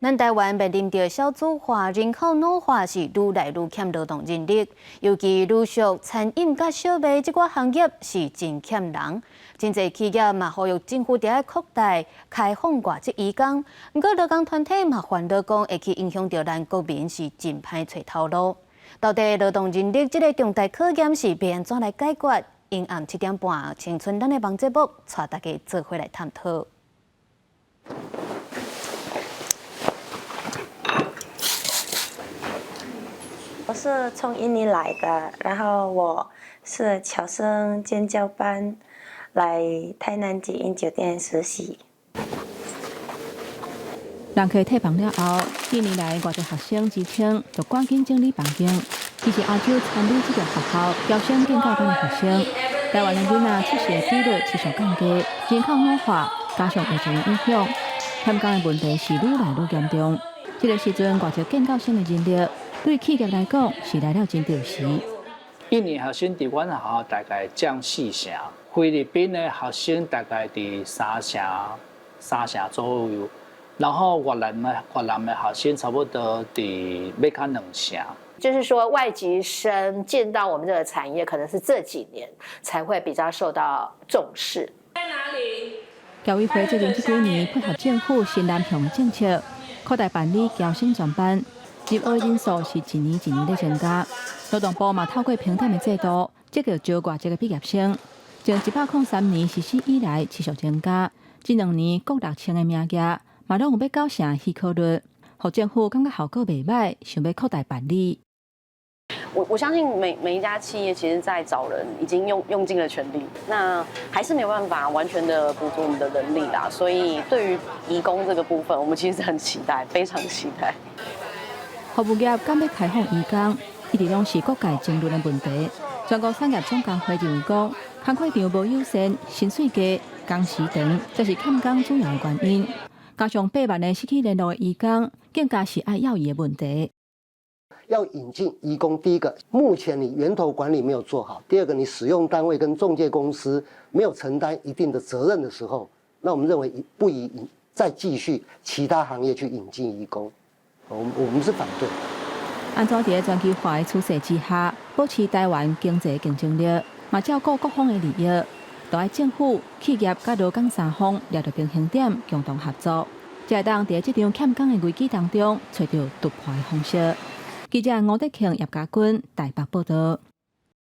咱台灣面臨著少子化、人口老化，是愈來愈欠勞動人力，尤其旅宿、餐飲佮小賣這寡行業是真欠人。真濟企業嘛呼籲政府著愛擴大開放外籍移工，毋過勞工團體嘛煩惱講會去影響著咱國民是真歹揣頭路。到底勞動人力這个重大考驗是欲按怎來解決？昏暗7點半，青春咱的網節目，帶大家做伙來探討。我是從印尼來的，然後我是僑生建教班來台南捷運酒店實習。人客退房了後，印尼來外籍學生之稱就趕緊整理房間。伊是亞洲餐旅職業學校僑生建教班的學生。台灣的囡仔出世的比率持續降低，人口老化加上疫情的影響，欠工的問題是愈來愈嚴重。這个時陣，外籍建教生的人力對企業來講是來了真著時。印尼學生佇阮學校大概佔四成，菲律賓的學生大概佇三成、三成左右，然後越南的學生差不多佇欲較兩成。就是說，外籍生進到我們這個產業，可能是這幾年才會比較受到重視。在哪裡？僑委會最近這幾年配合政府新南向政策，擴大辦理僑生專班，入學人數是一年一年咧增加。勞動部嘛透過評鑑的制度，積極招外籍的畢業生。從103年實施以來，持續增加。這兩年國六千个名額，嘛攏有欲九成許可率，予政府感覺效果袂䆀，想欲擴大辦理。我相信每一家企業，其實在找人已經用盡了全力，那還是沒有辦法完全的補足我們的人力啦。所以對於移工這個部分，我們其實很期待，非常期待。服務業敢欲開放移工，一直攏是各界爭論的問題。全國產業總工會認為講，工課場無友善、薪水低、工時長，這是欠工主要的原因。加上8萬个失去聯絡的移工，更加是愛要意的問題。要引進移工，第一個，目前你源頭管理沒有做好；第二個，你使用單位跟仲介公司沒有承擔一定的責任的時候，那我們認為不宜再繼續其他行業去引進移工，我們是反對。按怎佇全球化的趨勢之下，保持台灣經濟競爭力，嘛照顧各方的利益，都愛政府、企業佮勞工三方抓著平衡點，共同合作，才會當佇這場欠工的危機當中，揣著突破的方式。記者吳德慶、葉家軍台北報導。